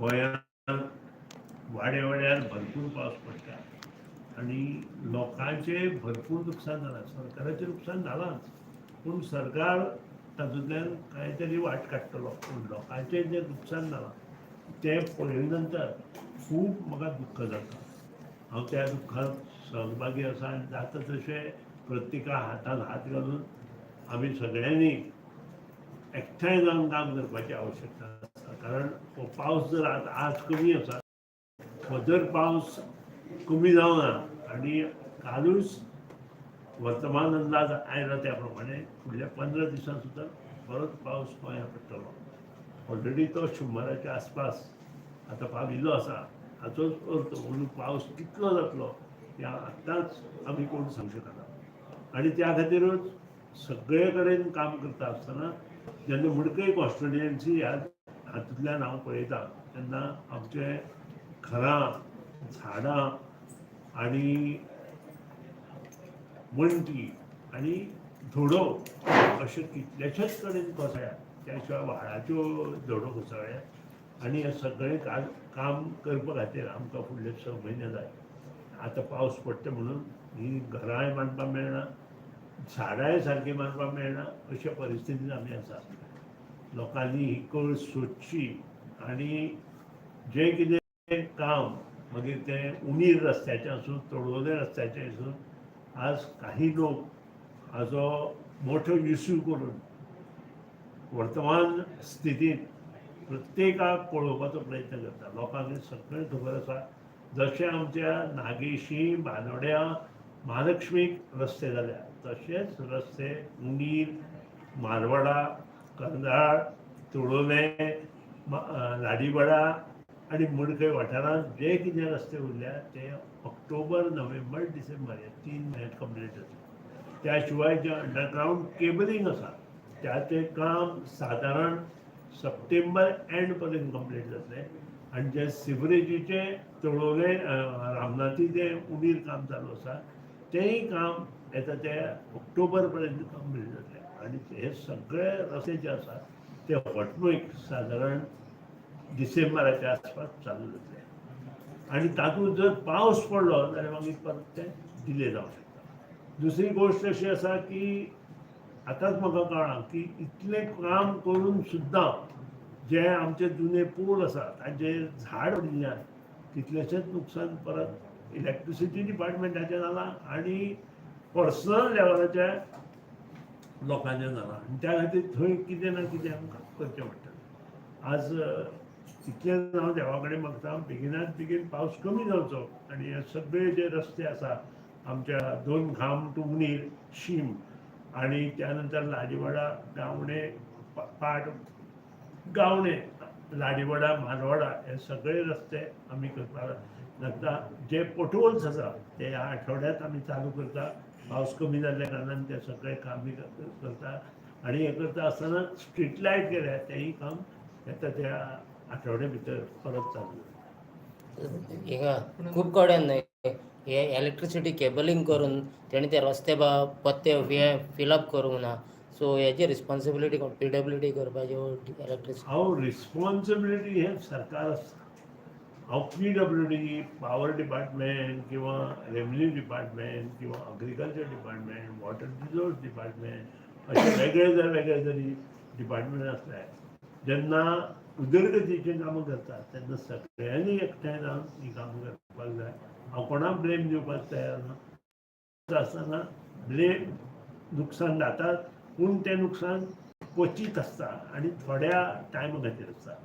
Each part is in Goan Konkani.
गोंयांत वाड्या वाड्यार भरपूर पावस पडटा आनी लोकांचें भरपूर नुकसान जालां. सरकाराचें नुकसान जालांच, पूण सरकार तातूंतल्यान कांय तरी वाट काडटलो. पूण लोकांचें जें नुकसान जालां तें पळयले नंतर खूब म्हाका दुख्ख जाता. हांव त्या दुख्खांत सहभागी आसा आनी जाता तशें प्रत्येका हातान हात घालून आमी सगळ्यांनी एकठांय जावन काम करपाची आवश्यकता आसा. कारण हो पावस जर आतां आज कमी आसा, हो जर पावस कमी जावना आनी कालूच वर्तमान अंदाज आयला त्या प्रमाणे फुडल्या 15 दिसां सुद्दां परत पावस गोंयांत पडटलो. ऑलरेडी तो 100च्या आसपास आतां पाविल्लो आसा. हाचोच अर्थ म्हणून पावस कितलो जातलो हें आत्तांच आमी कोण सांगू शकना. आनी त्या खातीरूच सगळे कडेन काम करता आसतना जेन्ना मडकय कॉन्स्टिट्युएन्सी ह्या हातूंतल्यान हांव पळयता तेन्ना आमचे घरां, झाडां आनी वण्टी आनी धडो अशे कितलेशेच कडेन कोसळ्या. त्या शिवाय व्हाळाच्यो धडो कोसळ्या आनी हें सगळें काम करपा खातीर आमकां फुडले 6 म्हयने जाय. आतां पावस पडटा म्हणून ही घरांय बांदपाक मेळना, झाडांय सारकीं बांदपाक मेळना, अशे परिस्थितीन आमी आसा. लोकांनी ही कळ सोदची आनी जें कितें काम मागीर तें उणीर रस्त्याचें आसूं, तोडवले रस्त्याचें आसूं, आज काही लोक हाजो मोठो इश्यू करून वर्तमान स्थितींत प्रत्येकाक पळोवपाचो प्रयत्न करता. लोकांक हें सगळें खबर आसा. जशें आमच्या नागेशी, बांदोड्या, महालक्ष्मीक रस्ते जाल्या, तशेंच रस्ते उणीर, मारवाडा, करंदाळ, तोडोलें, लाडीवाडा आनी मडकय वाठारांत जे कितें रस्ते उरल्या ते ऑक्टोबर, नोव्हेंबर, डिसेंबर ह्या 3 म्हयन्यांत कंप्लीट जातले. त्या शिवाय जें अंडरग्रावंड केबलिंग आसा त्याचें काम सादारण सप्टेंबर एंड पर्यंत कंप्लीट जातलें. आनी जें सिवरेजीचें तळोलें, रामनाथी जें उणीर काम चालू आसा तेंय काम येता ते ऑक्टोबर पर्यंत कंप्लीट जातलें. आनी हे सगळे रस्ते जे आसा ते हॉटमेक सादारण डिसेंबराच्या आसपास चालू जातले. आनी तातूंत जर पावस पडलो जाल्यार मागीर परत ते डिले जावंक शकता. दुसरी गोश्ट अशी आसा की आतांच म्हाका कळ्ळां की इतलें काम करून सुद्दां जे आमचे जुने पोल आसा तांचेर झाड पडिल्ल्यान कितलेशेंच नुकसान परत इलेक्ट्रिसिटी डिपार्टमेंटाचें जालां आनी पर्सनल लेवलाच्या लोकांचें जालां. आनी त्या खातीर थंय कितें ना कितें आमकां करचें पडटलें. आज इतलें हांव देवा कडेन मागता, बेगिनात बेगीन पावस कमी जावचो आनी हे सगळे जे रस्ते आसा आमच्या दोन खाम टू उणीर शीम आनी त्या नंतर लाडीवाडा, गावणे, पाट, गावणे, लाडीवाडा, मारवाडा हे सगळे रस्ते आमी करपाक लागता. जे पोटहोल्स आसा ते ह्या आठवड्यांत आमी चालू करता. पावस कमी जाल्ल्या कारणान ते सगळे काम बी करता. आनी हें करता आसतना स्ट्रीट लायट केल्या तेंय काम येता त्या आठवड्या भितर परत चालू जाता. हिंगा खूब कडेन न्हय हे इलेक्ट्रिसिटी केबलिंग करून तेणी ते रस्ते पत्ते हे फिलअप करूंक ना. सो हेजी रिस्पॉन्सिबिलिटी कोण, पीडब्ल्यूडी करपाची इलेक्ट्रिसिटी? हांव रिस्पॉन्सिबिलिटी हें सरकार आसता. हांव पीडब्ल्यूडी, पावर डिपार्टमेंट किंवा रेवन्यू डिपार्टमेंट किंवा agriculture department, water resource department अशे वेगळे जर वेगळे जरी डिपार्टमेंट आसले, जेन्ना उदरगतीचीं कामां करतात तेन्ना सगळ्यांनी एकठांय जावन हीं कामां करपाक जाय. हांव कोणाक ब्लेम दिवपाक तयार ना. आसतना ब्लेम नुकसान जातात, पूण तें नुकसान क्वचीत आसता आनी थोड्या टायमा खातीर आसता.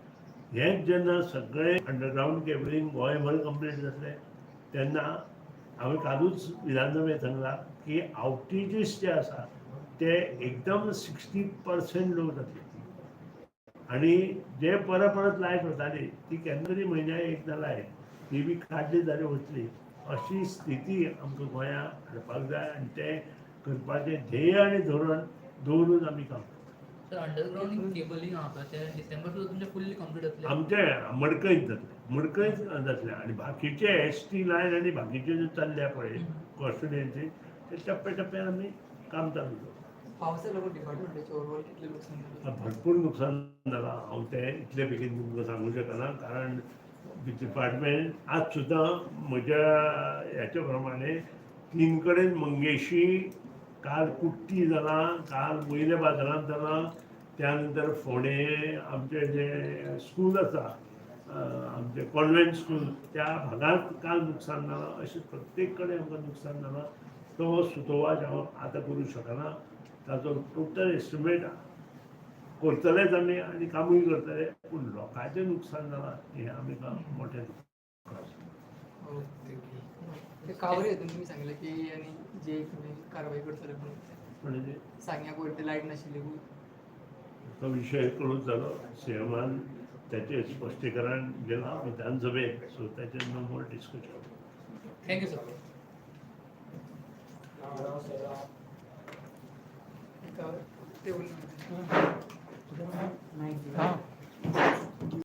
हेंच जेन्ना सगळें अंडरग्रावंड केबलिंग गोंयभर कंप्लीट जातलें तेन्ना हांवें कालूच विधानसभेंत सांगलां की आवटेजीस जे आसा ते एकदम 60% लो जातले आनी जे परत परत लायट वताली ती केन्ना तरी म्हयन्याक एकदां लायट ती बी काडली जाल्यार वतली, अशी स्थिती आमकां गोंयांत हाडपाक जाय. आनी तें करपाचें ध्येय आनी धोरण दवरून आमी काम करता. सर, अंडरग्राउंड केबलिंग आहा पळय, ते डिसेंबर सुद्दां तुमचें फुल्ली कंप्लीट जातलें? आमचे मडकयत जातलें, मडकयत जातलें. आनी बाकीचे एसटी लायन आनी बाकीचे जे चल्ल्या पळय कॉन्स्टिट्युएन्सी, ते टप्प्या टप्प्यान आमी काम चालू दवरता. पावसा लागून डिपार्टमेंटाचे ओवरऑल कितलें लुकसाण जालां? भरपूर नुकसान जालां. हांव तें इतले बेगीन तुमकां सांगू शकना, कारण डिपार्टमेंट आज सुद्दां म्हज्या ह्याच्या प्रमाणे तीन कडेन मंगेशी, काल कुट्टी जालां, काल वयल्या बाजारांत जालां, त्या नंतर फोंडें आमचें जें स्कूल आसा, आमचें कॉन्वेंट स्कूल, त्या भागांत काल नुकसान जालां. अशें प्रत्येक कडेन आमकां नुकसान जालां. तो सुतोवाच हांव आतां करूं शकना. ताचो टोटल एस्टिमेट करतलेच आमी आनी कामूय करतले, पूण लोकांचें नुकसान जालां हें आमकां मोठें दुख्ख आसा. ओके. ते कावरे हितून तुमी सांगलें की आनी जे तुमी कारवाय करतले म्हणून. म्हणजे सांग्या पयर ते लायट नाशिल्ली. तो विशय कळून जालो. सीएमान त्याचें स्पश्टीकरण दिलां विधानसभेत, सो ताचेर no more discussion. Thank you sir. ते हां.